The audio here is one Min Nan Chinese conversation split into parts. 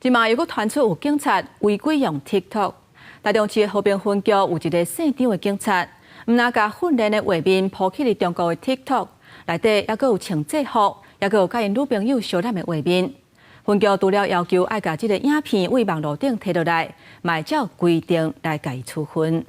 這馬又閣傳出有警察違規用 TikTok。台中市和平分局有一个姓張的警察，毋但共訓練的畫面 po 去佇中國的 TikTok，內底猶閣有穿制服，猶閣有佮𪜶女朋友相攬的畫面。分局除了要求愛共這个影片對網路頂提落來，嘛會照規定來共伊處分。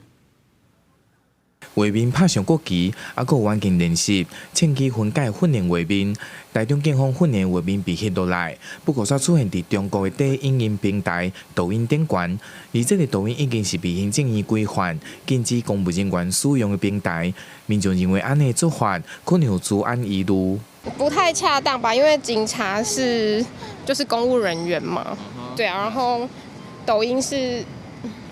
畫面拍上國旗，猶閣有員警練習，銃器分解訓練畫面。台中警方訓練畫面被翕落來，不過煞出現佇中國的短影音平台抖音頂懸。而這个抖音已經是被行政院規範禁止公務人員使用的平台。民眾認為按呢做法可能有資安疑慮。不太恰當吧？因為警察是就是公務人員嘛，對啊，然後抖音是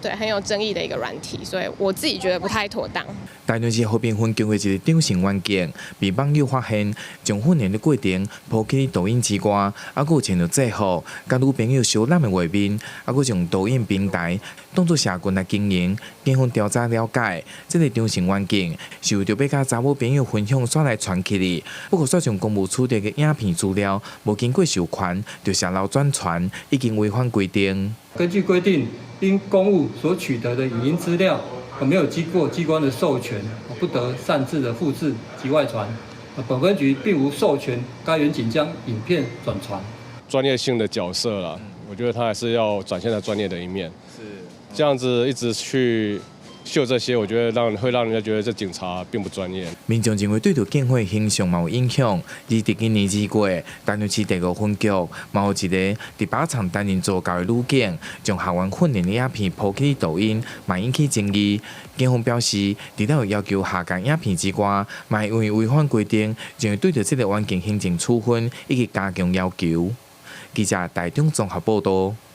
對很有爭議的一個軟體，所以我自己覺得不太妥當。台中市和平分局的一个張姓員警被網友發現，將訓練的過程 po 去抖音之外，猶閣有穿著制服，佮女朋友相攬的畫面，猶閣用抖音平台當作社群來經營。警方調查了解，這个張姓員警是為著欲佮查某朋友分享，煞來傳起去。不過，煞將公務取得的影片資料，無經過授權就洩露轉傳，已經違反規定。根據規定，因公務所取得的影音資料，沒有經過機關的授權，不得擅自的複製及外傳。本分局並無授權該員警將影片轉傳。專業性的角色啦，我覺得他還是要展現他專業的一面。是，這樣子一直去秀這些，我覺得會讓人家覺得這警察並不專業。民眾認為對著警方形象嘛有影響。而佇今年2月，台中市第五分局嘛有一个佇靶場擔任助教的女警，將學員訓練的影片 po 去抖音，嘛引起爭議。警方表示，除了有要求下架影片之外，嘛會因為違反規定，將會對著這个員警行政處分以及加強要求。記者台中綜合報道。